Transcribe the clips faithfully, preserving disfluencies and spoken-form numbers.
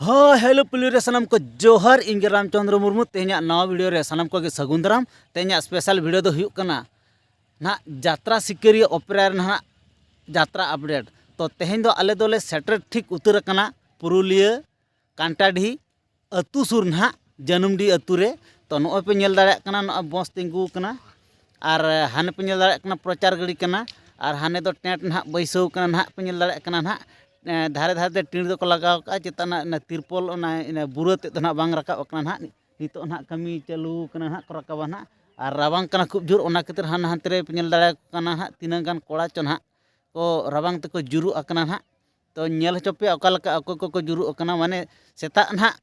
ᱦᱳᱭ, ᱦᱮᱞᱳ ᱯᱩᱞᱤ ᱨᱮ ᱥᱟᱱᱟᱢ ᱠᱚ ᱡᱚᱦᱟᱨ᱾ ᱤᱧ ᱜᱮ ᱨᱟᱢᱪᱚᱸᱫᱽᱨᱚ ᱢᱩᱨᱢᱩ᱾ ᱛᱮᱦᱮᱧᱟᱜ ᱱᱟᱣᱟ ᱵᱷᱤᱰᱤᱭᱳ ᱨᱮ ᱥᱟᱱᱟᱢ ᱠᱚᱜᱮ ᱥᱟᱹᱜᱩᱱ ᱫᱟᱨᱟᱢ᱾ ᱛᱮᱦᱮᱧᱟᱜ ᱥᱯᱮᱥᱟᱞ ᱵᱷᱤᱰᱤᱭᱳ ᱫᱚ ᱦᱩᱭᱩᱜ ᱠᱟᱱᱟ ᱱᱟᱦᱟᱜ ᱡᱟᱛᱨᱟ ᱥᱤᱠᱟᱹᱨᱤᱭᱟᱹ ᱚᱯᱮᱨᱟ ᱨᱮ ᱱᱟᱦᱟᱜ ᱡᱟᱛᱨᱟ ᱟᱯᱰᱮᱴ᱾ ᱛᱚ, ᱛᱮᱦᱮᱧ ᱫᱚ ᱟᱞᱮ ᱫᱚᱞᱮ ᱥᱮᱴᱮᱨ ᱴᱷᱤᱠ ᱩᱛᱟᱹᱨ ᱟᱠᱟᱱᱟ ᱯᱩᱨᱩᱞᱤᱭᱟᱹ ᱠᱟᱱᱴᱟᱰᱤ ᱟᱹᱛᱩ ᱥᱩᱨ ᱱᱟᱦᱟᱜ, ᱡᱟᱹᱱᱩᱢᱰᱤ ᱟᱹᱛᱩ ᱨᱮ᱾ ᱛᱚ, ᱱᱚᱜᱼᱚᱭ ᱯᱮ ᱧᱮᱞ ᱫᱟᱲᱮᱭᱟᱜ ᱠᱟᱱᱟ, ᱱᱚᱜᱼᱚᱭ ᱵᱚᱥ ᱛᱤᱸᱜᱩ ᱟᱠᱟᱱᱟ᱾ ᱟᱨ ᱦᱟᱱᱮ ᱯᱮ ᱧᱮᱞ ᱫᱟᱲᱮᱭᱟᱜ ᱠᱟᱱᱟ, ᱯᱨᱚᱪᱟᱨ ᱜᱟᱹᱰᱤ ᱠᱟᱱᱟ᱾ ᱟᱨ ᱦᱟᱱᱮ ᱫᱚ ᱴᱮᱱᱴ ᱱᱟᱦᱟᱜ ᱵᱟᱹᱭᱥᱟᱹᱣ ᱠᱟᱱᱟ ᱱᱟᱦᱟᱜ, ᱯᱮ ᱧᱮᱞ ᱫᱟᱲᱮᱭᱟᱜ ᱠᱟᱱᱟ ᱱᱟᱦᱟᱜ᱾ ᱮ, ᱫᱷᱟᱨᱮ ᱫᱷᱟᱨᱮ ᱛᱮ ᱴᱤᱬ ᱫᱚᱠᱚ ᱞᱟᱜᱟᱣ ᱠᱟᱜᱼᱟ, ᱪᱮᱛᱟᱱ ᱨᱮᱱᱟᱜ ᱚᱱᱟ ᱛᱤᱨᱯᱚᱞ, ᱚᱱᱟ, ᱚᱱᱟ ᱵᱩᱨᱟᱹ ᱛᱮᱫ ᱫᱚ ᱱᱟᱦᱟᱜ ᱵᱟᱝ ᱨᱟᱠᱟᱵ ᱟᱠᱟᱱᱟ ᱱᱟᱦᱟᱜ᱾ ᱱᱤᱛᱚᱜ ᱱᱟᱦᱟᱜ ᱠᱟᱹᱢᱤ ᱪᱟᱹᱞᱩ ᱠᱟᱱᱟ ᱱᱟᱦᱟᱜ, ᱠᱚ ᱨᱟᱠᱟᱵᱟ ᱱᱟᱦᱟᱜ᱾ ᱟᱨ ᱨᱟᱵᱟᱝ ᱠᱟᱱᱟ ᱠᱷᱩᱵ ᱡᱳᱨ, ᱚᱱᱟ ᱠᱷᱟᱹᱛᱤᱨ ᱦᱟᱱᱟ ᱦᱟᱱᱛᱮ ᱨᱮ ᱯᱮ ᱧᱮᱞ ᱫᱟᱲᱮᱭᱟᱠᱚ ᱠᱟᱱᱟ ᱱᱟᱦᱟᱜ, ᱛᱤᱱᱟᱹᱜ ᱜᱟᱱ ᱠᱚᱲᱟ ᱪᱚ ᱱᱟᱦᱟᱜ ᱠᱚ ᱨᱟᱵᱟᱝ ᱛᱮᱠᱚ ᱡᱩᱨᱩᱜ ᱟᱠᱟᱱᱟ ᱱᱟᱦᱟᱜ᱾ ᱛᱚ, ᱧᱮᱞ ᱦᱚᱪᱚ ᱯᱮᱭᱟ ᱚᱠᱟ ᱞᱮᱠᱟ ᱚᱠᱚᱭ ᱠᱚᱠᱚ ᱡᱩᱨᱩᱜ ᱟᱠᱟᱱᱟ᱾ ᱢᱟᱱᱮ, ᱥᱮᱛᱟᱜ ᱱᱟᱦᱟᱜ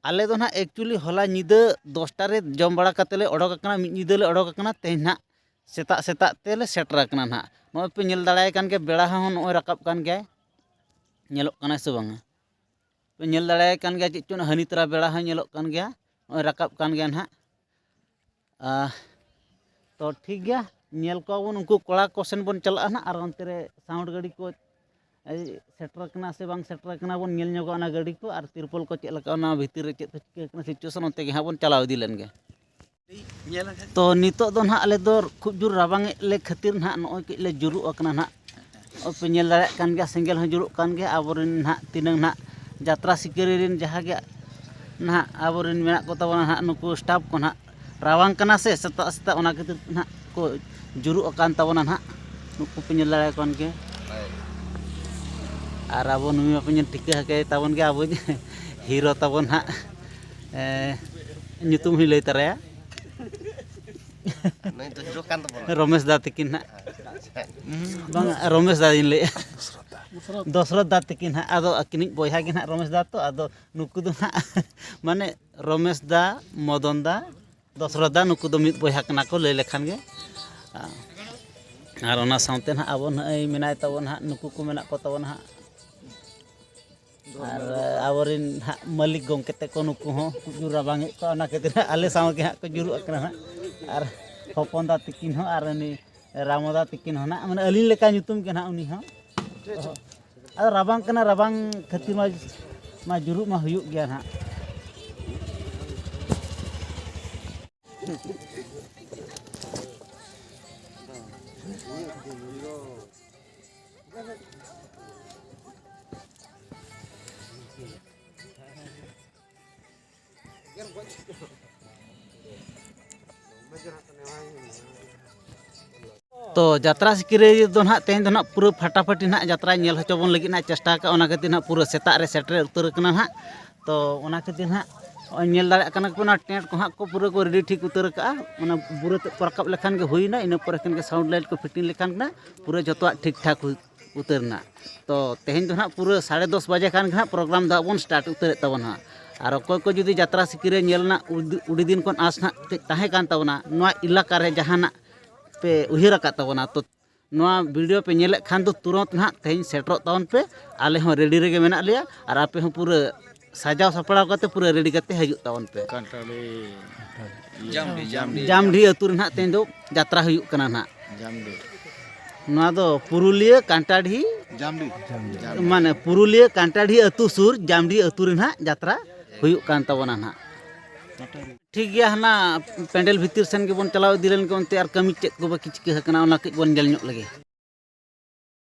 ᱟᱞᱮ ᱫᱚ ᱱᱟᱦᱟᱜ actually ᱦᱚᱞᱟ ᱧᱤᱫᱟᱹ ᱫᱚᱥᱴᱟ ᱨᱮ ᱡᱚᱢ ᱵᱟᱲᱟ ᱠᱟᱛᱮ ᱞᱮ ᱚᱰᱚᱠ ᱟᱠᱟᱱᱟ, ᱢᱤᱫ ᱧᱤᱫᱟᱹ ᱞᱮ ᱚᱰᱚᱠ ᱟᱠᱟᱱᱟ᱾ ᱛᱮᱦᱮᱧ ᱱᱟᱦᱟᱜ ᱥᱮᱛᱟᱜ ᱥᱮᱛᱟᱜ ᱛᱮᱞᱮ ᱥᱮᱴᱮᱨ ᱟᱠᱟᱱᱟ ᱱᱟᱦᱟᱜ᱾ ᱱᱚᱜᱼᱚᱭ ᱯᱮ ᱧᱮᱞ ᱫᱟᱲᱮᱭᱟᱭ ᱠᱟᱱ ᱜᱮᱭᱟ, ᱵᱮᱲᱟ ᱦᱚᱸ ᱱᱚᱜᱼᱚᱭ ᱨᱟᱠᱟᱵ ᱠᱟᱱ ᱜᱮᱭᱟᱭ, ᱧᱮᱞᱚᱜ ᱠᱟᱱᱟᱭ ᱥᱮ ᱵᱟᱝᱟ? ᱯᱮ ᱧᱮᱞ ᱫᱟᱲᱮᱭᱟᱭ ᱠᱟᱱ ᱜᱮᱭᱟ, ᱪᱮᱫ ᱪᱚᱝ ᱦᱟᱹᱱᱤ ᱛᱚᱨᱟ ᱵᱮᱲᱟ ᱦᱚᱸ ᱧᱮᱞᱚᱜ ᱠᱟᱱ ᱜᱮᱭᱟ, ᱱᱚᱜᱼᱚᱭ ᱨᱟᱠᱟᱵ ᱠᱟᱱ ᱜᱮᱭᱟ ᱱᱟᱦᱟᱜ᱾ ᱟᱦ, ᱛᱚ, ᱴᱷᱤᱠ ᱜᱮᱭᱟ, ᱧᱮᱞ ᱠᱚᱣᱟ ᱵᱚᱱ ᱩᱱᱠᱩ ᱠᱚᱲᱟ ᱠᱚ ᱥᱮᱱ ᱵᱚᱱ ᱪᱟᱞᱟᱜᱼᱟ ᱱᱟᱦᱟᱜ, ᱟᱨ ᱚᱱᱛᱮ ᱨᱮ ᱥᱟᱣᱩᱱᱰ ᱜᱟᱹᱰᱤ ᱠᱚ, ᱮᱭ, ᱥᱮᱴᱮᱨ ᱠᱟᱱᱟ ᱥᱮ ᱵᱟᱝ ᱥᱮᱴᱮᱨ ᱠᱟᱱᱟ ᱵᱚᱱ ᱧᱮᱞ ᱧᱚᱜᱟ ᱚᱱᱟ ᱜᱟᱹᱰᱤ ᱠᱚ, ᱟᱨ ᱛᱤᱨᱯᱚᱞ ᱠᱚ ᱪᱮᱫ ᱞᱮᱠᱟ, ᱚᱱᱟ ᱵᱷᱤᱛᱤᱨ ᱨᱮ ᱪᱮᱫ ᱠᱚ ᱪᱤᱠᱟᱹ ᱠᱟᱱᱟ situation, ᱚᱱᱛᱮ ᱜᱮ ᱦᱟᱸᱜ ᱵᱚᱱ ᱪᱟᱞᱟᱣ ᱤᱫᱤ ᱞᱮᱱ ᱜᱮ᱾ ᱛᱚ, ᱱᱤᱛᱚᱜ ᱫᱚ ᱱᱟᱦᱟᱜ ᱟᱞᱮ ᱫᱚ ᱠᱷᱩᱵ ᱡᱳᱨ ᱨᱟᱵᱟᱝ ᱮᱫ ᱞᱮ ᱠᱷᱟᱹᱛᱤᱨ ᱱᱟᱦᱟᱜ ᱱᱚᱜᱼᱚᱭ ᱠᱟᱹᱡ ᱞᱮ ᱡᱩᱨᱩᱜ ᱟᱠᱟᱱᱟ ᱱᱟᱦᱟᱜ᱾ ᱱᱚᱜᱼᱚᱭ ᱯᱮ ᱧᱮᱞ ᱫᱟᱲᱮᱭᱟᱜ ᱠᱟᱱ ᱜᱮᱭᱟ, ᱥᱮᱸᱜᱮᱞ ᱦᱚᱸ ᱡᱩᱨᱩᱜ ᱠᱟᱱ ᱜᱮᱭᱟ᱾ ᱟᱵᱚᱨᱮᱱ ᱱᱟᱦᱟᱜ ᱛᱤᱱᱟᱹᱝ ᱱᱟᱦᱟᱜ ᱡᱟᱛᱨᱟ ᱥᱤᱠᱟᱹᱨᱤ ᱨᱮᱱ ᱡᱟᱦᱟᱸ ᱜᱮ ᱱᱟᱦᱟᱜ ᱟᱵᱚᱨᱮᱱ ᱢᱮᱱᱟᱜ ᱠᱚ ᱛᱟᱵᱚᱱᱟ ᱱᱟᱦᱟᱜ, ᱱᱩᱠᱩ ᱥᱴᱟᱯ ᱠᱚ ᱱᱟᱦᱟᱜ, ᱨᱟᱵᱟᱝ ᱠᱟᱱᱟ ᱥᱮ ᱥᱮᱛᱟᱜ ᱥᱮᱛᱟᱜ, ᱚᱱᱟ ᱠᱷᱟᱹᱛᱤᱨ ᱱᱟᱦᱟᱜ ᱠᱚ ᱡᱩᱨᱩᱜ ᱟᱠᱟᱱ ᱛᱟᱵᱚᱱᱟ ᱱᱟᱦᱟᱜ᱾ ᱱᱩᱠᱩ ᱯᱮ ᱧᱮᱞ ᱫᱟᱲᱮᱭᱟᱠᱚ ᱠᱟᱱ ᱜᱮᱭᱟ᱾ ᱟᱨ ᱟᱵᱚ ᱱᱩᱭ ᱢᱟᱯᱮ ᱧᱮᱞ ᱴᱷᱤᱠᱟᱹ ᱟᱠᱟᱭ ᱛᱟᱵᱚᱱ ᱜᱮᱭᱟ, ᱟᱵᱚ ᱦᱤᱨᱳ ᱛᱟᱵᱚᱱ ᱦᱟᱸᱜ᱾ ᱮ, ᱧᱩᱛᱩᱢ ᱦᱚᱸᱧ ᱞᱟᱹᱭ ᱛᱟᱨᱟᱭᱟ᱾ ᱱᱩᱭ ᱫᱚ ᱦᱤᱨᱳ ᱠᱟᱱ ᱛᱟᱵᱚᱱᱟ᱾ ᱨᱚᱢᱮᱥ ᱫᱟ ᱛᱤᱠᱤᱱ ᱦᱟᱸᱜ᱾ ᱵᱟᱝ, ᱨᱚᱢᱮᱥ ᱫᱟ ᱤᱧ ᱞᱟᱹᱭᱮᱫᱼᱟ᱾ ᱫᱚᱥᱨᱚᱛ ᱫᱟ ᱛᱤᱠᱤᱱ ᱦᱟᱸᱜ᱾ ᱟᱫᱚ ᱟᱹᱠᱤᱱᱤᱡ ᱵᱚᱭᱦᱟ ᱜᱮ ᱱᱟᱦᱟᱜ ᱨᱚᱢᱮᱥ ᱫᱟ ᱛᱚ᱾ ᱟᱫᱚ ᱱᱩᱠᱩ ᱫᱚ ᱱᱟᱦᱟᱜ ᱢᱟᱱᱮ ᱨᱚᱢᱮᱥ ᱫᱟ, ᱢᱚᱫᱚᱱ ᱫᱟ, ᱫᱚᱥᱨᱚᱛ ᱫᱟ, ᱱᱩᱠᱩ ᱫᱚ ᱢᱤᱫ ᱵᱚᱭᱦᱟ ᱠᱟᱱᱟ ᱠᱚ ᱞᱟᱹᱭ ᱞᱮᱠᱷᱟᱱ ᱜᱮ᱾ ᱟᱨ ᱚᱱᱟ ᱥᱟᱶᱛᱮ ᱱᱟᱦᱟᱜ ᱟᱵᱚ ᱱᱚᱜᱼᱚᱭ ᱢᱮᱱᱟᱭ ᱛᱟᱵᱚᱱ ᱦᱟᱸᱜ, ᱱᱩᱠᱩ ᱠᱚ ᱢᱮᱱᱟᱜ ᱠᱚ ᱛᱟᱵᱚᱱᱟ ᱦᱟᱸᱜ᱾ ᱟᱨ ᱟᱵᱚᱨᱮᱱ ᱦᱟᱸᱜ ᱢᱟᱹᱞᱤᱠ ᱜᱚᱢᱠᱮ ᱛᱟᱠᱚ, ᱱᱩᱠᱩ ᱦᱚᱸ ᱠᱷᱩᱵ ᱡᱳᱨ ᱨᱟᱵᱟᱝ ᱮᱫ ᱠᱚᱣᱟ, ᱚᱱᱟ ᱠᱷᱟᱹᱛᱤᱨ ᱦᱟᱸᱜ ᱟᱞᱮ ᱥᱟᱶ ᱜᱮ ᱦᱟᱸᱜ ᱠᱚ ᱡᱩᱨᱩᱜ ᱟᱠᱟᱱᱟ ᱦᱟᱸᱜ᱾ ᱟᱨ ᱦᱚᱯᱚᱱ ᱫᱟ ᱛᱤᱠᱤᱱ ᱦᱚᱸ, ᱟᱨ ᱩᱱᱤ ᱨᱟᱢᱚ ᱫᱟ ᱛᱤᱠᱤᱱ ᱦᱚᱸ ᱱᱟᱜ, ᱢᱟᱱᱮ ᱟᱹᱞᱤᱧ ᱞᱮᱠᱟ ᱧᱩᱛᱩᱢ ᱜᱮ ᱱᱟᱜ ᱩᱱᱤ ᱦᱚᱸ᱾ ᱟᱫᱚ ᱨᱟᱵᱟᱝ ᱠᱟᱱᱟ, ᱨᱟᱵᱟᱝ ᱠᱷᱟᱹᱛᱤᱨ ᱢᱟ ᱢᱟ ᱡᱩᱨᱩᱜ ᱢᱟ ᱦᱩᱭᱩᱜ ᱜᱮᱭᱟ ᱱᱟᱦᱟᱜ᱾ ᱛᱚ ᱡᱟᱛᱨᱟ ᱥᱤᱠᱟᱹᱨᱤᱭᱟᱹ ᱫᱚ ᱱᱟᱦᱟᱜ ᱛᱮᱦᱮᱧ ᱫᱚ ᱱᱟᱦᱟᱜ ᱯᱩᱨᱟᱹ ᱯᱷᱟᱴᱟᱯᱷᱟᱴᱤ ᱱᱟᱦᱟᱜ ᱡᱟᱛᱨᱟᱭ ᱧᱮᱞ ᱦᱚᱪᱚ ᱵᱚᱱ ᱞᱟᱹᱜᱤᱫ ᱱᱟᱦᱟᱜ ᱪᱮᱥᱴᱟ ᱟᱠᱟᱫ, ᱚᱱᱟ ᱠᱷᱟᱹᱛᱤᱨ ᱱᱟᱦᱟᱜ ᱯᱩᱨᱟᱹ ᱥᱮᱛᱟᱜ ᱨᱮ ᱥᱮᱴᱮᱨ ᱩᱛᱟᱹᱨ ᱟᱠᱟᱱᱟ ᱱᱟᱦᱟᱜ᱾ ᱛᱚ ᱚᱱᱟ ᱠᱷᱟᱹᱛᱤᱨ ᱱᱟᱦᱟᱜ ᱱᱚᱜᱼᱚᱭ ᱧᱮᱞ ᱫᱟᱲᱮᱭᱟᱜ ᱠᱟᱱᱟ ᱯᱮ, ᱚᱱᱟ ᱴᱮᱱᱴ ᱠᱚ ᱦᱟᱸᱜ ᱠᱚ ᱯᱩᱨᱟᱹ ᱠᱚ ᱨᱮᱰᱤ ᱴᱷᱤᱠ ᱩᱛᱟᱹᱨ ᱟᱠᱟᱫᱼᱟ᱾ ᱚᱱᱟ ᱵᱩᱨᱟᱹ ᱛᱮᱫ ᱠᱚ ᱨᱟᱠᱟᱵ ᱞᱮᱠᱷᱟᱱ ᱜᱮ ᱦᱩᱭᱱᱟ, ᱤᱱᱟᱹ ᱯᱚᱨᱮ ᱠᱷᱟᱱ ᱜᱮ ᱥᱟᱣᱩᱱᱰ ᱞᱟᱭᱤᱴ ᱠᱚ ᱯᱷᱤᱴᱤᱝ ᱞᱮᱠᱷᱟᱱ ᱜᱮ ᱯᱩᱨᱟᱹ ᱡᱚᱛᱚᱣᱟᱜ ᱴᱷᱤᱠ ᱴᱷᱟᱠ ᱦᱩᱭ ᱩᱛᱟᱹᱨ ᱮᱱᱟ᱾ ᱛᱚ ᱛᱮᱦᱮᱧ ᱫᱚ ᱱᱟᱦᱟᱜ ᱯᱩᱨᱟᱹ ᱥᱟᱲᱮ ᱫᱚᱥ ᱵᱟᱡᱮ ᱠᱷᱟᱱ ᱜᱮ ᱱᱟᱦᱟᱜ ᱯᱨᱳᱜᱨᱟᱢ ᱫᱚ ᱦᱟᱸᱜ ᱵᱚᱱ ᱥᱴᱟᱨᱴ ᱩᱛᱟᱹᱨᱮᱫ ᱛᱟᱵᱚᱱᱟ ᱦᱟᱸᱜ᱾ ᱟᱨ ᱚᱠᱚᱭ ᱠᱚ ᱡᱩᱫᱤ ᱡᱟᱛᱨᱟ ᱥᱤᱠᱟᱹᱨᱤᱭᱟᱹ ᱧᱮᱞ ᱨᱮᱱᱟᱜ ᱩᱰᱤ-, ᱩᱰᱤ ᱫᱤᱱ ᱠᱷᱚᱱ ᱟᱸᱥ ᱱᱟᱦᱟᱜ ᱠᱟᱹᱡ ᱛᱟᱦᱮᱸ ᱠᱟᱱ ᱛᱟᱵᱚᱱᱟ, ᱱᱚᱣᱟ ᱮᱞᱟᱠᱟ ᱨᱮ ᱡᱟᱦᱟᱱᱟᱜ ᱯᱮ ᱩᱭᱦᱟᱹᱨ ᱟᱠᱟᱫ ᱛᱟᱵᱚᱱᱟ, ᱛᱚ ᱱᱚᱣᱟ ᱵᱷᱤᱰᱤᱭᱳ ᱯᱮ ᱧᱮᱞᱮᱫ ᱠᱷᱟᱱ ᱫᱚ ᱛᱩᱨᱚᱱᱛ ᱱᱟᱦᱟᱜ ᱛᱮᱦᱮᱧ ᱥᱮᱴᱮᱨᱚᱜ ᱛᱟᱵᱚᱱ ᱯᱮ᱾ ᱟᱞᱮ ᱦᱚᱸ ᱨᱮᱰᱤ ᱨᱮᱜᱮ ᱢᱮᱱᱟᱜ ᱞᱮᱭᱟ ᱟᱨ ᱟᱯᱮ ᱦᱚᱸ ᱯᱩᱨᱟᱹ ᱥᱟᱡᱟᱣ ᱥᱟᱯᱲᱟᱣ ᱠᱟᱛᱮ ᱯᱩᱨᱟᱹ ᱨᱮᱰᱤ ᱠᱟᱛᱮ ᱦᱤᱡᱩᱜ ᱛᱟᱵᱚᱱ ᱯᱮ᱾ ᱠᱟᱱᱴᱟᱲᱤ᱾ ᱡᱟᱢᱰᱤ, ᱡᱟᱢᱰᱤ᱾ ᱡᱟᱢᱰᱤ ᱟᱹᱛᱩ ᱨᱮ ᱱᱟᱦᱟᱜ ᱛᱮᱦᱮᱧ ᱫᱚ ᱡᱟᱛᱨᱟ ᱦᱩᱭᱩᱜ ᱠᱟᱱᱟ ᱱᱟᱦᱟᱜ᱾ ᱡᱟᱢᱰᱤ᱾ ᱱᱚᱣᱟ ᱫᱚ ᱯᱩᱨᱩᱞᱤᱭᱟᱹ ᱠᱟᱱᱴᱟᱰᱤ, ᱡᱟᱢᱰᱤ᱾ ᱢᱟᱱᱮ ᱯᱩᱨᱩᱞᱤᱭᱟᱹ ᱠᱟᱱᱴᱟᱰᱤ ᱟᱹᱛᱩ ᱥᱩᱨ ᱡᱟᱢᱰᱤ ᱟᱹᱛᱩ ᱨᱮ ᱱᱟᱦᱟᱜ ᱡᱟᱛᱨᱟ ᱦᱩᱭᱩᱜ ᱠᱟᱱ ᱛᱟᱵᱚᱱᱟ ᱱᱟᱦᱟᱜ᱾ ᱴᱷᱤᱠ ᱜᱮᱭᱟ, ᱦᱟᱱᱟ ᱯᱮᱱᱰᱮᱞ ᱵᱷᱤᱛᱤᱨ ᱥᱮᱱ ᱜᱮᱵᱚᱱ ᱪᱟᱞᱟᱣ ᱤᱫᱤ ᱞᱮᱱ ᱜᱮ, ᱚᱱᱛᱮ ᱟᱨ ᱠᱟᱹᱢᱤ ᱪᱮᱫ ᱠᱚ ᱵᱟᱹᱠᱤ ᱪᱤᱠᱟᱹ ᱟᱠᱟᱱᱟ, ᱚᱱᱟ ᱠᱟᱹᱡ ᱵᱚᱱ ᱧᱮᱞ ᱧᱚᱜ ᱞᱮᱜᱮ᱾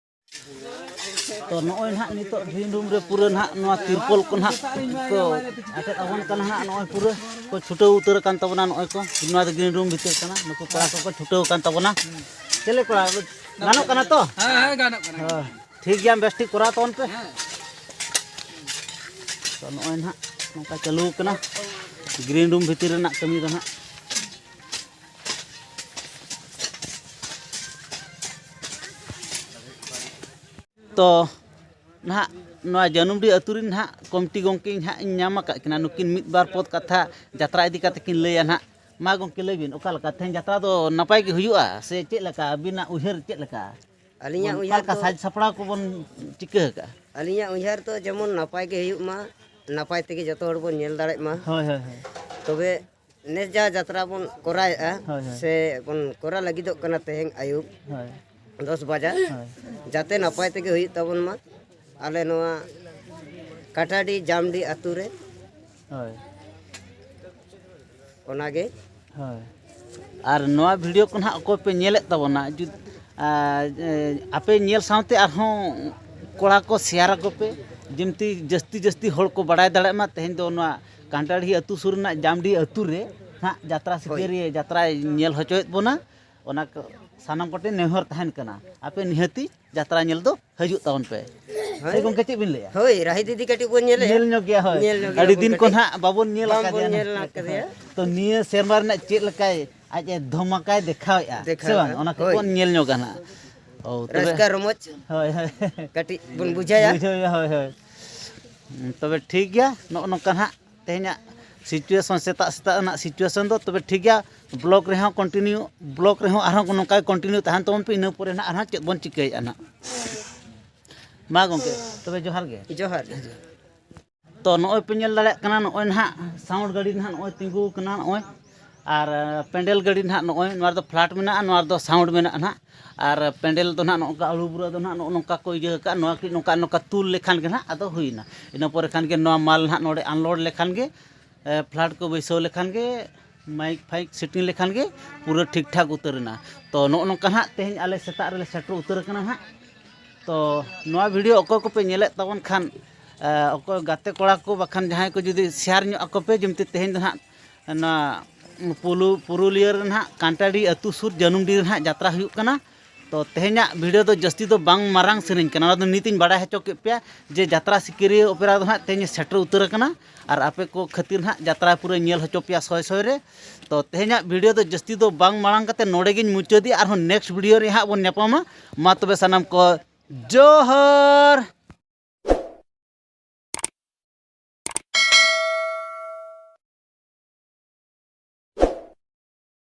ᱛᱚ ᱱᱚᱜᱼᱚᱭ ᱱᱟᱦᱟᱜ ᱱᱤᱛᱚᱜ ᱜᱨᱤᱱ ᱨᱩᱢ ᱨᱮ ᱯᱩᱨᱟᱹ ᱱᱟᱦᱟᱜ ᱱᱚᱣᱟ ᱛᱤᱨᱯᱚᱞ ᱠᱚ ᱱᱟᱦᱟᱜ ᱠᱚ ᱟᱴᱮᱫ ᱟᱵᱚᱱ ᱠᱟᱱᱟ ᱱᱟᱦᱟᱜ᱾ ᱱᱚᱜᱼᱚᱭ ᱯᱩᱨᱟᱹ ᱠᱚ ᱪᱷᱩᱴᱟᱹᱣ ᱩᱛᱟᱹᱨ ᱟᱠᱟᱱ ᱛᱟᱵᱚᱱᱟ᱾ ᱱᱚᱜᱼᱚᱭ ᱠᱚ, ᱱᱚᱣᱟ ᱫᱚ ᱜᱨᱤᱱ ᱨᱩᱢ ᱵᱷᱤᱛᱤᱨ ᱠᱟᱱᱟ᱾ ᱱᱩᱠᱩ ᱠᱚᱲᱟ ᱠᱚᱠᱚ ᱪᱷᱩᱴᱟᱹᱣ ᱟᱠᱟᱱ ᱛᱟᱵᱚᱱᱟ᱾ ᱪᱮᱞᱮ ᱠᱚᱲᱟ, ᱜᱟᱱᱚᱜ ᱠᱟᱱᱟ ᱛᱚ? ᱦᱮᱸ, ᱦᱮᱸ, ᱜᱟᱱᱚᱜ ᱠᱟᱱᱟ᱾ ᱦᱮᱸ, ᱴᱷᱤᱠ ᱜᱮᱭᱟ, ᱵᱮᱥ ᱴᱷᱤᱠ ᱠᱚᱨᱟᱣ ᱛᱟᱵᱚᱱ ᱯᱮ᱾ ᱦᱮᱸ᱾ ᱛᱚ ᱱᱚᱜᱼᱚᱭ ᱱᱟᱦᱟᱜ ᱱᱚᱝᱠᱟ ᱪᱟᱹᱞᱩ ᱟᱠᱟᱱᱟ ᱜᱨᱤᱱ ᱨᱩᱢ ᱵᱷᱤᱛᱤᱨ ᱨᱮᱱᱟᱜ ᱠᱟᱹᱢᱤ ᱫᱚ ᱱᱟᱦᱟᱜ᱾ ᱛᱚ ᱱᱟᱦᱟᱜ ᱱᱚᱣᱟ ᱡᱟᱹᱱᱩᱢᱰᱤ ᱟᱹᱛᱩ ᱨᱮᱱ ᱱᱟᱦᱟᱜ ᱠᱚᱢᱤᱴᱤ ᱜᱚᱢᱠᱮ ᱱᱟᱦᱟᱜ ᱤᱧ ᱧᱟᱢ ᱟᱠᱟᱫ ᱠᱤᱱᱟ, ᱱᱩᱠᱤᱱ ᱢᱤᱫ ᱵᱟᱨ ᱯᱚᱫ ᱠᱟᱛᱷᱟ ᱡᱟᱛᱨᱟ ᱤᱫᱤ ᱠᱟᱛᱮ ᱠᱤᱱ ᱞᱟᱹᱭᱟ ᱱᱟᱦᱟᱜ᱾ ᱢᱟ ᱜᱚᱢᱠᱮ, ᱞᱟᱹᱭ ᱵᱤᱱ, ᱚᱠᱟ ᱞᱮᱠᱟ ᱛᱮᱦᱮᱧ ᱡᱟᱛᱨᱟ ᱫᱚ ᱱᱟᱯᱟᱭ ᱜᱮ ᱦᱩᱭᱩᱜᱼᱟ ᱥᱮ ᱪᱮᱫ ᱞᱮᱠᱟ? ᱟᱹᱵᱤᱱᱟᱜ ᱩᱭᱦᱟᱹᱨ ᱪᱮᱫ ᱞᱮᱠᱟ? ᱟᱹᱞᱤᱧᱟᱜ ᱵᱚᱱ ᱚᱠᱟ ᱩᱭᱦᱟᱹᱨ ᱞᱮᱠᱟ ᱫᱚ ᱥᱟᱡᱽ ᱥᱟᱯᱲᱟᱣ ᱠᱚᱵᱚᱱ ᱪᱤᱠᱟᱹ ᱟᱠᱟᱜᱼᱟ? ᱟᱹᱞᱤᱧᱟᱜ ᱩᱭᱦᱟᱹᱨ ᱫᱚ ᱡᱮᱢᱚᱱ ᱱᱟᱯᱟᱭ ᱜᱮ ᱦᱩᱭᱩᱜ ᱢᱟ, ᱱᱟᱯᱟᱭ ᱛᱮᱜᱮ ᱡᱚᱛᱚ ᱦᱚᱲ ᱵᱚᱱ ᱧᱮᱞ ᱫᱟᱲᱮᱜ ᱢᱟ᱾ ᱦᱳᱭ, ᱦᱳᱭ, ᱦᱳᱭ᱾ ᱛᱚᱵᱮ ᱱᱮᱥ ᱡᱟᱦᱟᱸ ᱡᱟᱛᱨᱟ ᱵᱚᱱ ᱠᱚᱨᱟᱣᱮᱫᱼᱟ, ᱦᱳᱭ, ᱦᱳᱭ᱾ ᱥᱮ ᱵᱚᱱ ᱠᱚᱨᱟᱣ ᱞᱟᱹᱜᱤᱫᱚᱜ ᱠᱟᱱᱟ ᱛᱮᱦᱮᱧ ᱟᱹᱭᱩᱵ ᱦᱳᱭ᱾ ᱫᱚᱥ ᱵᱟᱡᱟ, ᱦᱳᱭ᱾ ᱡᱟᱛᱮ ᱱᱟᱯᱟᱭ ᱛᱮᱜᱮ ᱦᱩᱭᱩᱜ ᱛᱟᱵᱚᱱ ᱢᱟ᱾ ᱟᱞᱮ ᱱᱚᱣᱟ ᱠᱟᱴᱟᱰᱤ ᱡᱟᱢᱰᱤ ᱟᱹᱛᱩ ᱨᱮ᱾ ᱦᱳᱭ᱾ ᱚᱱᱟᱜᱮ᱾ ᱦᱳᱭ᱾ ᱟᱨ ᱱᱚᱣᱟ ᱵᱷᱤᱰᱤᱭᱳ ᱠᱚ ᱱᱟᱦᱟᱜ ᱚᱠᱚᱭ ᱯᱮ ᱧᱮᱞᱮᱫ ᱛᱟᱵᱚᱱᱟ, ᱡᱩᱫ-, ᱟᱨ, ᱮ, ᱟᱯᱮ ᱧᱮᱞ ᱥᱟᱶᱛᱮ ᱟᱨᱦᱚᱸ ᱠᱚᱲᱟ ᱠᱚ ᱥᱮᱭᱟᱨ ᱟᱠᱚ ᱯᱮ, ᱡᱮᱢᱛᱤ ᱡᱟᱹᱥᱛᱤ ᱡᱟᱹᱥᱛᱤ ᱦᱚᱲ ᱠᱚ ᱵᱟᱲᱟᱭ ᱫᱟᱲᱮᱭᱟᱜ ᱢᱟ᱾ ᱛᱮᱦᱮᱧ ᱫᱚ ᱱᱚᱣᱟ ᱠᱟᱱᱴᱟᱲᱦᱤ ᱟᱹᱛᱩ ᱥᱩᱨ ᱨᱮᱱᱟᱜ ᱡᱟᱢᱰᱤ ᱟᱹᱛᱩ ᱨᱮ ᱱᱟᱦᱟᱜ ᱡᱟᱛᱨᱟ ᱦᱳᱭ᱾ ᱥᱤᱠᱟᱹᱨᱤᱭᱟᱹ ᱡᱟᱛᱨᱟᱭ ᱧᱮᱞ ᱦᱚᱪᱚᱭᱮᱫ ᱵᱚᱱᱟ᱾ ᱚᱱᱟ ᱠᱚ ᱥᱟᱱᱟᱢ ᱠᱚᱴᱷᱮᱱ ᱱᱮᱦᱚᱨ ᱛᱟᱦᱮᱱ ᱠᱟᱱᱟ, ᱟᱯᱮ ᱱᱤᱦᱟᱹᱛᱤ ᱡᱟᱛᱨᱟ ᱧᱮᱞ ᱫᱚ ᱦᱤᱡᱩᱜ ᱛᱟᱵᱚᱱ ᱯᱮ᱾ ᱦᱳᱭ᱾ ᱦᱳᱭ ᱜᱚᱢᱠᱮ, ᱪᱮᱫ ᱵᱤᱱ ᱞᱟᱹᱭᱟ? ᱦᱳᱭ, ᱨᱟᱦᱤ ᱫᱤᱫᱤ ᱠᱟᱹᱴᱤᱡ ᱵᱚᱱ ᱧᱮᱞᱮᱭᱟ᱾ ᱧᱮᱞ ᱧᱚᱜ ᱜᱮᱭᱟ, ᱦᱳᱭ᱾ ᱧᱮᱞ ᱧᱚᱜ ᱜᱮᱭᱟ ᱟᱹᱰᱤ ᱵᱚᱱ ᱫᱤᱱ ᱠᱚ ᱠᱟᱹᱴᱤᱡ᱾ ᱱᱟᱦᱟᱜ ᱵᱟᱵᱚᱱ ᱧᱮᱞ ᱵᱟᱝ ᱟᱠᱟᱫᱮᱭᱟ ᱵᱚᱱ ᱱᱟᱦᱟᱜ᱾ ᱧᱮᱞ ᱟᱠᱟᱫᱮᱭᱟ᱾ ᱛᱚ ᱱᱤᱭᱟᱹ ᱥᱮᱨᱢᱟ ᱨᱮᱱᱟᱜ ᱪᱮᱫ ᱞᱮᱠᱟᱭ ᱟᱡ ᱮ ᱫᱷᱚᱢᱟᱠᱟᱭ ᱫᱮᱠᱷᱟᱣᱮᱫᱼᱟ, ᱥᱮ ᱫᱮᱠᱷᱟᱣᱮᱫᱼᱟ, ᱵᱟᱝ? ᱚᱱᱟ ᱠᱚ ᱦᱳᱭ᱾ ᱵᱚᱱ ᱧᱮᱞ ᱧᱚᱜᱟ ᱱᱟᱦᱟᱜ᱾ ᱳ, ᱛᱚᱵᱮ ᱨᱟᱹᱥᱠᱟᱹ ᱨᱚᱢᱚᱡᱽ ᱦᱳᱭ, ᱦᱳᱭ᱾ ᱠᱟᱹᱴᱤᱡ ᱵᱚᱱ ᱵᱩᱡᱷᱟᱹᱭᱟ᱾ ᱵᱩᱡᱷᱟᱹᱣ ᱦᱩᱭᱩᱜᱼᱟ, ᱦᱳᱭ, ᱦᱳᱭ᱾ ᱛᱚᱵᱮ ᱴᱷᱤᱠ ᱜᱮᱭᱟ, ᱱᱚᱜᱼᱚ ᱱᱚᱝᱠᱟ ᱱᱟᱦᱟᱜ ᱛᱮᱦᱮᱧᱟᱜ situation, ᱥᱮᱛᱟᱜ ᱥᱮᱛᱟᱜ ᱨᱮᱱᱟᱜ situation ᱫᱚ᱾ ᱛᱚᱵᱮ ᱴᱷᱤᱠ ᱜᱮᱭᱟ, ᱵᱞᱚᱜ ᱨᱮᱦᱚᱸ continue, ᱵᱞᱚᱜ ᱨᱮᱦᱚᱸ ᱟᱨᱦᱚᱸ ᱱᱚᱝᱠᱟ continue ᱛᱟᱦᱮᱱ ᱛᱟᱵᱚᱱ ᱯᱮ᱾ ᱤᱱᱟᱹ ᱯᱚᱨᱮ ᱱᱟᱦᱟᱜ ᱟᱨᱦᱚᱸ ᱪᱮᱫ ᱵᱚᱱ ᱪᱤᱠᱟᱹᱭᱮᱫᱼᱟ ᱱᱟᱦᱟᱜ᱾ ᱢᱟ ᱜᱚᱢᱠᱮ, ᱛᱚᱵᱮ ᱡᱚᱦᱟᱨ ᱜᱮ᱾ ᱡᱚᱦᱟᱨ ᱜᱮ᱾ ᱛᱚ ᱱᱚᱜᱼᱚᱭ ᱯᱮ ᱧᱮᱞ ᱫᱟᱲᱮᱭᱟᱜ ᱠᱟᱱᱟ, ᱱᱚᱜᱼᱚᱭ ᱱᱟᱦᱟᱜ sound ᱜᱟᱹᱰᱤ ᱱᱟᱦᱟᱜ ᱱᱚᱜᱼᱚᱭ ᱛᱤᱸᱜᱩ ᱟᱠᱟᱱᱟ ᱱᱚᱜᱼᱚᱭ, ᱟᱨ ᱯᱮᱱᱰᱮᱞ ᱜᱟᱹᱰᱤ ᱱᱟᱦᱟᱜ ᱱᱚᱜᱼᱚᱭ ᱱᱚᱣᱟ ᱨᱮᱫᱚ flat ᱢᱮᱱᱟᱜᱼᱟ, ᱱᱚᱣᱟ ᱨᱮᱫᱚ sound ᱢᱮᱱᱟᱜᱼᱟ ᱱᱟᱦᱟᱜ, ᱟᱨ ᱯᱮᱱᱰᱮᱞ ᱫᱚ ᱱᱟᱦᱟᱜ ᱱᱚᱜᱼᱚ ᱱᱚᱝᱠᱟ ᱟᱹᱲᱩ ᱵᱩᱨᱟᱹ ᱫᱚ ᱱᱟᱦᱟᱜ ᱱᱚᱜᱼᱚ ᱱᱚᱝᱠᱟ ᱠᱚ ᱤᱭᱟᱹ ᱟᱠᱟᱫᱼᱟ, ᱱᱚᱣᱟ ᱠᱤ ᱱᱚᱝᱠᱟ ᱱᱚᱝᱠᱟ ᱛᱩᱞ ᱞᱮᱠᱷᱟᱱ ᱜᱮ ᱱᱟᱦᱟᱜ ᱟᱫᱚ ᱦᱩᱭᱱᱟ᱾ ᱤᱱᱟᱹ ᱯᱚᱨᱮ ᱠᱷᱟᱱ ᱜᱮ ᱱᱚᱣᱟ ᱢᱟᱞ ᱱᱟᱦᱟᱜ ᱱᱚᱰᱮ unload ᱞᱮᱠᱷᱟᱱ ᱜᱮ, ᱮ, flat ᱠᱚ ᱵᱟᱹᱭᱥᱟᱹᱣ ᱞᱮᱠᱷᱟᱱ ᱜᱮ, ᱢᱟᱭᱤᱠ ᱯᱷᱟᱭᱤᱠ setting ᱞᱮᱠᱷᱟᱱ ᱜᱮ ᱯᱩᱨᱟᱹ ᱴᱷᱤᱠ ᱴᱷᱟᱠ ᱩᱛᱟᱹᱨ ᱮᱱᱟ᱾ ᱛᱚ ᱱᱚᱜᱼᱚ ᱱᱚᱝᱠᱟ ᱱᱟᱦᱟᱜ ᱛᱮᱦᱮᱧ ᱟᱞᱮ ᱥᱮᱛᱟᱜ ᱨᱮᱞᱮ ᱥᱮᱴᱮᱨ ᱩᱛᱟᱹᱨ ᱟᱠᱟᱱᱟ ᱱᱟᱦᱟᱜ᱾ ᱛᱚ ᱱᱚᱣᱟ ᱵᱷᱤᱰᱤᱭᱳ ᱚᱠᱚᱭ ᱠᱚᱯᱮ ᱧᱮᱞᱮᱫ ᱛᱟᱵᱚᱱ ᱠᱷᱟᱱ, ᱮ, ᱚᱠᱚᱭ ᱜᱟᱛᱮ ᱠᱚᱲᱟ ᱠᱚ ᱵᱟᱠᱷᱟᱱ ᱡᱟᱦᱟᱸᱭ ᱠᱚ ᱡᱩᱫᱤ share ᱧᱚᱜ ᱟᱠᱚ ᱯᱮ, ᱡᱮᱢᱛᱤ ᱛᱮᱦᱮᱧ ᱫᱚ ᱱᱟᱦᱟᱜ ᱱᱚᱣᱟ ᱯᱩᱞᱩ-, ᱯᱩᱨᱩᱞᱤᱭᱟᱹ ᱨᱮ ᱱᱟᱦᱟᱜ ᱠᱟᱱᱴᱟᱰᱤ ᱟᱹᱛᱩ ᱥᱩᱨ ᱡᱟᱹᱱᱩᱢᱰᱤ ᱨᱮ ᱱᱟᱦᱟᱜ ᱡᱟᱛᱨᱟ ᱦᱩᱭᱩᱜ ᱠᱟᱱᱟ᱾ ᱛᱚ ᱛᱮᱦᱮᱧᱟᱜ ᱵᱷᱤᱰᱤᱭᱳ ᱫᱚ ᱡᱟᱹᱥᱛᱤ ᱫᱚ ᱵᱟᱝ ᱢᱟᱨᱟᱝ ᱥᱟᱹᱱᱟᱹᱧ ᱠᱟᱱᱟ, ᱚᱱᱟ ᱫᱚ ᱱᱤᱛᱤᱧ ᱵᱟᱲᱟᱭ ᱦᱚᱪᱚ ᱠᱮᱫ ᱯᱮᱭᱟ ᱡᱮ ᱡᱟᱛᱨᱟ ᱥᱤᱠᱟᱹᱨᱤᱭᱟᱹ ᱚᱯᱮᱨᱟ ᱫᱚ ᱱᱟᱦᱟᱜ ᱛᱮᱦᱮᱧ ᱥᱮᱴᱮᱨ ᱩᱛᱟᱹᱨ ᱟᱠᱟᱱᱟ᱾ ᱟᱨ ᱟᱯᱮ ᱠᱚ ᱠᱷᱟᱹᱛᱤᱨ ᱱᱟᱦᱟᱜ ᱡᱟᱛᱨᱟ ᱯᱩᱨᱟᱹ ᱧᱮᱞ ᱦᱚᱪᱚ ᱯᱮᱭᱟ ᱥᱚᱭ ᱥᱚᱭ ᱨᱮ᱾ ᱛᱚ ᱛᱮᱦᱮᱧᱟᱜ ᱵᱷᱤᱰᱤᱭᱳ ᱫᱚ ᱡᱟᱹᱥᱛᱤ ᱫᱚ ᱵᱟᱝ ᱢᱟᱲᱟᱝ ᱠᱟᱛᱮ ᱱᱚᱰᱮ ᱜᱤᱧ ᱢᱩᱪᱟᱹᱫᱮᱜᱼᱟ, ᱟᱨᱦᱚᱸ next ᱵᱷᱤᱰᱤᱭᱳ ᱨᱮ ᱦᱟᱸᱜ ᱵᱚᱱ ᱧᱟᱯᱟᱢᱟ᱾ ᱢᱟ ᱛᱚᱵᱮ ᱥᱟᱱᱟᱢ ᱠᱚ ᱡᱚᱦᱟᱨ᱾